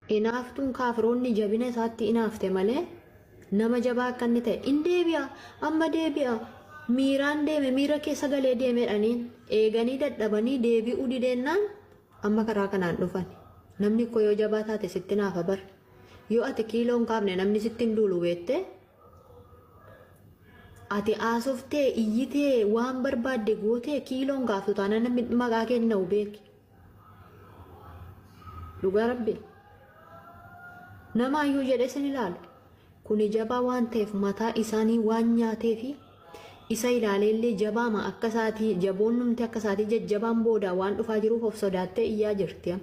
Inaaftuun kaafiroonni jabina isaatti inaafte malee nama jabaa akka inni ta'e in deebi'a, amma deebi'a, miiraan deeme, miira keessa galee deemedhaniin eeganii dadhabanii deebi'uu dideennaan amma karaa kanaan dhufan. Namni koo yoo jabaa taate sitti naafa bar. Yoo ati kiiloo hin kaafne namni sitti hin duulu beettee ati haasoftee iyyitee waan barbaadde gootee kiiloo hin kaaftu taanaan namni maqaa kenna'u beeki. Dhugaa rabbi. Nama iyyuu jedhee sin ilaalu. Kuni jabaa waan ta'eef mataa isaanii waan nyaateefi isa ilaaleellee jabaama akka isaatii jaboonnumti akka isaatii jajjabaan boodaa waan dhufaa jiruuf of sodaattee iyyaa jirti.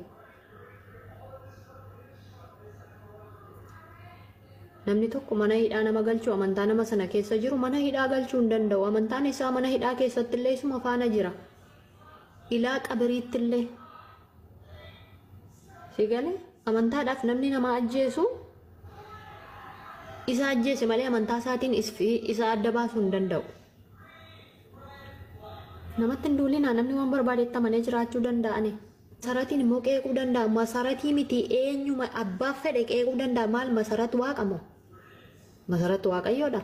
Namni tokko mana hidhaa nama galchuu amantaa nama sana keessa jiru mana hidhaa galchuu hin danda'u. Amantaan isaa mana hidhaa keessatti illee isuma faana jira. Ilaa qabiriitti illee. Si galee amantaadhaaf namni nama ajjeesu isa ajjeese malee amantaa isaatiin isa adda baasuu hin danda'u. Namatti hin duulinaa, namni waan barbaadetti amanee jiraachuu danda'ani. Masaratiin immoo qeequu danda'a. Masaratii miti eenyuma abbaa fedhe qeequu danda'a. Maal Masarat waaqa moo? Masarat waaqayyoodha.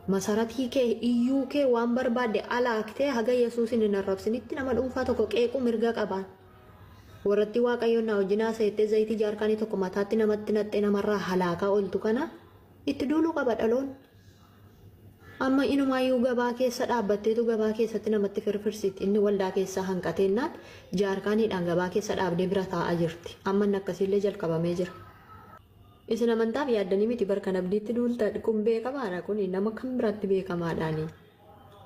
Masaratii kee iyyuu kee waan barbaadde alaaktee haga Yesuusin hin arrabsinitti nama dhuunfaa tokko qeequu mirga qabaan. Warratti waaqayyoon na wajjin haasayettee zayitii jaarkaanii tokko mataatti namatti naxxee namarraa halaakaa ooltu kana itti duuluu qaba dhaloon. Amma inumaayyuu gabaa keessa dhaabbatteetu gabaa keessatti namatti firfirsiti. Inni waldaa keessaa hanqateennaan jaarkaaniidhaan gabaa keessa dhaabdee bira taa'aa jirti. Amma inni akkasiillee jalqabamee jira. Isin amantaaf yaaddanii miti barkan abdiitti duultan kun beekamaadha, kun nama kan biratti beekamaadhaani.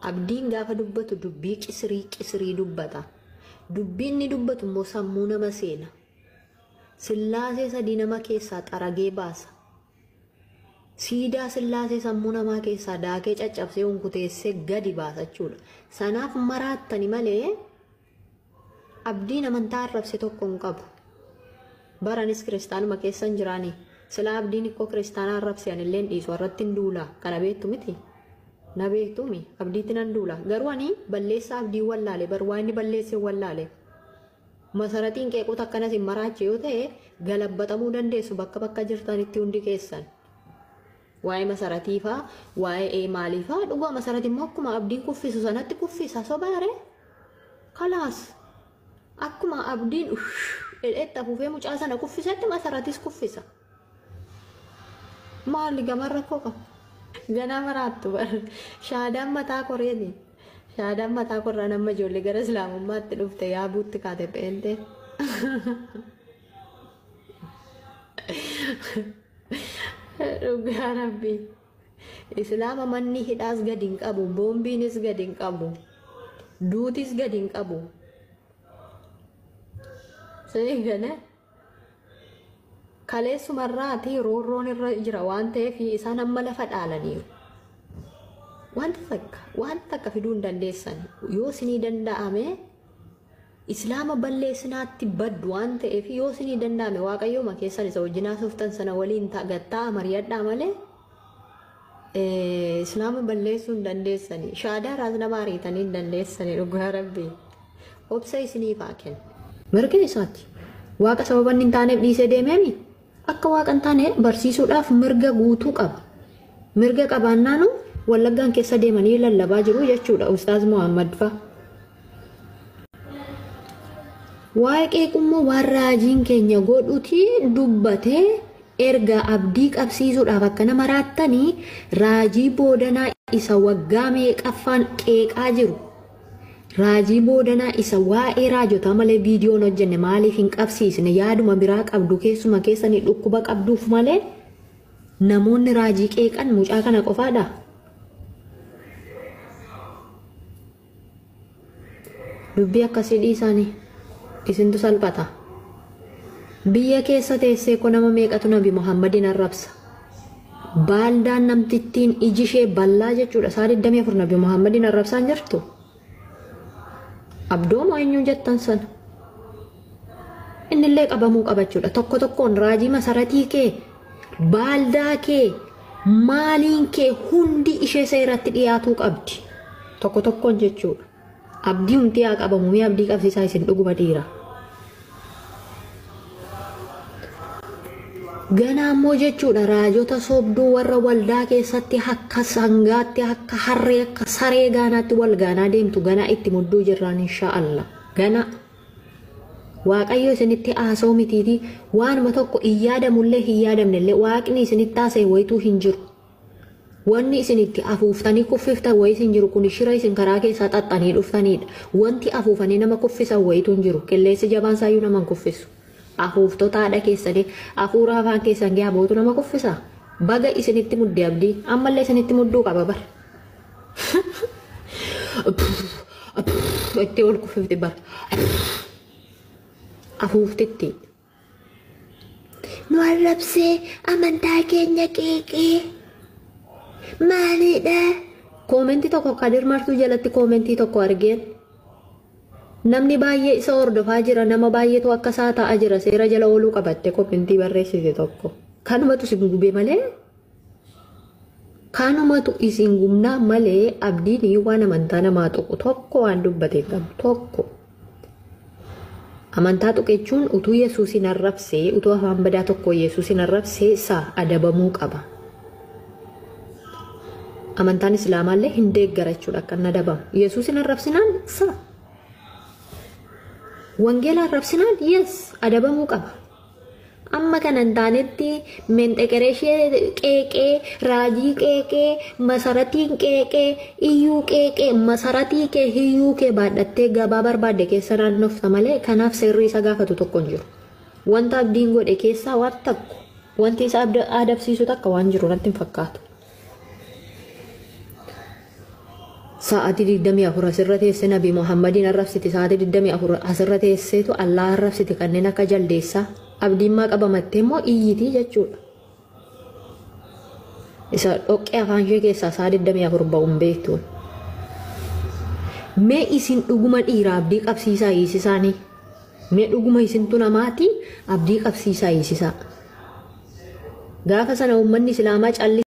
Abdiin gaafa dubbatu dubbii qisirii qisirii dubbata. Dubbii inni dubbatu immoo sammuu nama seena. Sillaasee sadii nama keessaa xaragee baasa. Siidaa sillaasee sammuu namaa keessaa daakee caccabsee hunkuteessee gadi baasa jechuudha. Sanaaf maraattani malee abdiin amantaa arrabse tokko hin qabu. Baranis kiristaanuma keessa hin jiraani. Silaa abdiin ikkoo kiristaanaa arrabse anillee hin dhiisu, irratti hin duula. Kana beektu miti? Na beektuumi? Abdiitti nan duula. Garuu ani balleessaa abdii wallaale, bar waan inni balleesse wallaale. Masaratiin qeeqota akkanas hin maraache yoo ta'e galabbatamuu dandeessu bakka bakka jirtanitti hundi keessan. Waa'ee masaratiifaa, waa'ee maaliifaa dhugaa masarati immoo akkuma abdiin kuffisu sanatti kuffisa sobaare. Kalaas akkuma abdiin jedhetti afuufee mucaa sana kuffisetti masaratis kuffisa. Maali gamarra koo qaba? Ganaa maraattu bar. Shaadaan mataa koreeti. Shaadaan mataa korraa nama ijoollee gara islaamummaatti dhufte yaabuutti kaate pheentee. Dhugaa rabbii. Islaama manni hidhaas gadi hin qabu, boombiinis gadi hin qabu, duutis gadi hin qabu. Sanii galee kaleessumarraati roorroon irra jira waan ta'eef isaan amma lafa dhaalaniiru. Wanta takka fiduu hin dandeessan. Yoo isinii danda'ame Islaama balleessinaatti baddu waan ta'eef yoo isinii danda'ame waaqayyooma keessan isa wajjin haasoftan sana waliin gattaa mari'adhaa malee Islaama balleessuu hin dandeessani. Shaadaa raas nama ariitanii hin dandeessani dhugaa rabbii. Obsa isiniif haa kennu. Mirga isaati. Waaqa sababa inni hin taaneef dhiisee deemeemi. Akka waaqa hin taane barsiisuudhaaf mirga guutuu qaba. Mirga qabaannaanu Wallaggaan keessa deemanii lallabaa jiru jechuudha Ustaaz Muhammad fa'a. Waa'ee qeeqummoo waan raajiin keenya godhuti dubbatee erga abdii qabsiisuudhaaf akkana maraattanii raajii boodanaa isa waggaa meeqaffaan qeeqaa jiru. Raajii boodanaa isa waa'ee raajotaa malee viidiyoon hojjenne maaliif hin qabsiisne, yaaduma biraa qabdu keessuma keessanii dhukkuba qabduuf malee namoonni raajii qeeqan mucaa kana qofaadha. Dubbii akkasii dhiisaanii isintu salphata. Biyya keessa teessee koo nama meeqatu Nabi Muhammadin arrabsa. Baaldaan namtittiin iji ishee bal'aa jechuudha. Saa 24 Nabi Muhammadin arrabsaan jirtu. Abdoomoo eenyuu jettan sana. Innillee qabamuu qabachuudha. Tokko tokkoon raajii masaratii kee, baaldaa kee, maaliin kee hundi ishee seeratti dhiyaatuu qabdi. Tokko tokkoon jechuudha. Abdii humti haa qabamu, mee abdii qabsiisaa isin dhuguma dhiira. Ganaa immoo jechuudha raajota sobduu warra waldaa keessatti akka sangaatti akka harree akka saree gaanaatti wal gaanaa deemtu ganaa itti mudduu jirraan insha'Allah. Ganaa Waaqayyo isinitti haasa'u mitiitii waanuma tokko hin yaadamullee hin yaadamnellee waaqni isinitti haasa'e wayituu hin jiru. Wanni isin itti afuuftanii kuffiftan wayis hin jiru kun shira isin karaa keessaa xaxxanii dhuftanidha. Wanti afuufanii nama kuffisan wayituu hin jiru. Qilleensi jabaan isaayyuu nama hin kuffisu. Afuuftota haadha keessanii afuura afaan keessan ga'aa bootu nama kuffisa. Baga isinitti muddee abdii ammallee isinitti mudduu qaba bara. Itti ol kuffifti bara. Afuuftitti. Nu arrabsee amantaa keenya qeeqee. Maalidha? Koomentii tokko Kadir Martuu jalatti koomentii tokko argeen. Namni baay'ee isa hordofaa jira nama baay'eetu akka isaa ta'aa jira seera jala ooluu qabatte koomentii barreessite tokko. Kanumatu isin gube malee kanumatu isin gubnaa malee abdiin waan amantaa namaa tuqu tokko waan dubbate hin qabu tokko. Amantaa tuqechuun utuu Yesuus hin arrabsee utuu afaan badaa tokko Yesuus hin arrabsee isaa adabamuu qaba. Amantaan Islaamaallee hin deeggara jechuudha akka inni adabamu. Yesuus hin arrabsinaan sa. Wangeela arrabsinaan yes adabamuu qaba. Amma kana hin taanetti menxeqereshee qeeqee, raajii qeeqee, masaratiin qeeqee, iyyuu qeeqee, masaratii kee hiyyuu kee baadhattee gabaa barbaadde keessa naannofta malee kanaaf seerri isa gaafatu tokko hin jiru. Wanta abdiin godhe keessaa waan tokko wanti isa adabsiisu takka waan jiru natti hin fakkaatu. Sa'aatii 24 asirra teessee Nabi Muhammadiin arrabsiti. Sa'aatii 24 asirra teesseetu Allah arrabsiti kanneen akka jaldeessaa. Abdiin maa qabamattee immoo iyyitii jechuudha. Isa dhoqqee afaan ishee keessaa sa'a 24 ba'u hin beektu. Mee isin dhuguma dhiira abdii qabsiisaa hiisisaanii? Mee dhuguma isintu namaati abdii qabsiisaa hiisisaa? Gaafa sana uummanni Islaamaa calli